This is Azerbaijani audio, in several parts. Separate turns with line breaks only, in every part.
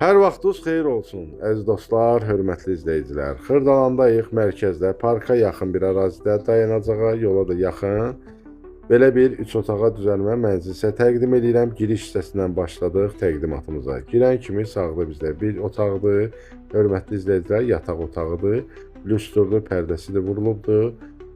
Hər vaxtınız xeyir olsun, əziz dostlar, hörmətli izləyicilər. Xırdalandayıq, mərkəzdə, parka yaxın bir ərazidə, dayanacağa, yola da yaxın. Belə bir 3 otağa düzəlmə mənzil sizə təqdim edirəm. Giriş hissəsindən başladıq təqdimatımıza. Girən kimi sağda bizdə bir otaqdır, hörmətli izləyicilər, yataq otağıdır. Lüstrdur, pərdəsi də vurulubdur.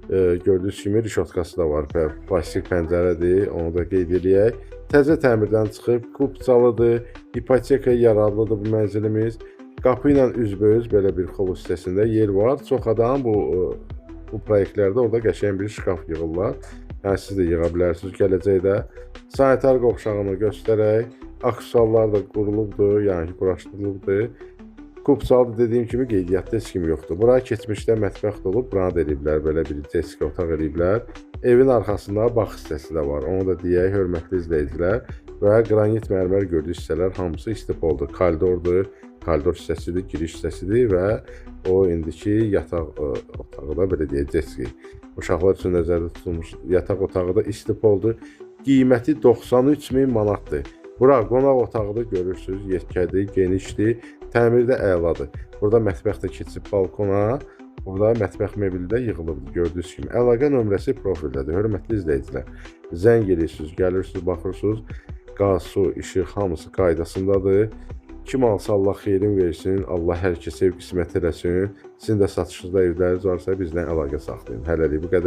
Gördüyünüz kimi rişotkası da var, plastik pəncərədir, onu da qeyd eləyək. Təzə təmirdən çıxıb, kupçalıdır, ipotekaya yararlıdır bu mənzilimiz. Qapı ilə üzbəüz belə bir xovuz hissəsində yer var. Çox adam bu proyektlərdə orada qəşəng bir şkaf yığırlar. Yəni siz də yığa bilərsiniz gələcəkdə. Sanitar qovşağını göstərək, aksesuarlar da qurulubdur, yəni ki, quraşdırılıbdır. Kupçalı dediyim kimi qeydiyyatda heç kim yoxdur. Bura keçmişdə mətbəx də olub, buranı da eləyiblər, belə bir deski otaq eləyiblər. Evin arxasında bağ hissəsi də var, onu da deyək, hörmətli izləyicilər. Və qranit mərmər gördüyünüz hissələr hamısı istipoldur, koridordur, koridor hissəsidir, giriş hissəsidir və o indiki yataq otağı da belə deyək, deski. Uşaqlar üçün nəzərdə tutulmuş yataq otağı da istipoldur. Qiyməti 93 min manatdır. Bura qonaq otağıdır, görürsünüz, yekədir, genişdir, təmir də əladır. Burada mətbəx də keçib balkona, burada mətbəx mebeli də yığılıbdır, gördüyünüz kimi. Əlaqə nömrəsi profildədir, hörmətli izləyicilər. Zəng edirsiniz, gəlirsiniz, baxırsınız, qaz, su, işıq hamısı qaydasındadır. Kim alsa Allah xeyrin versin, Allah hər kəsə ev qismət eləsin. Sizin də satışınızda evləriniz varsa bizlə əlaqə saxlayın. Hələlik bu qədər.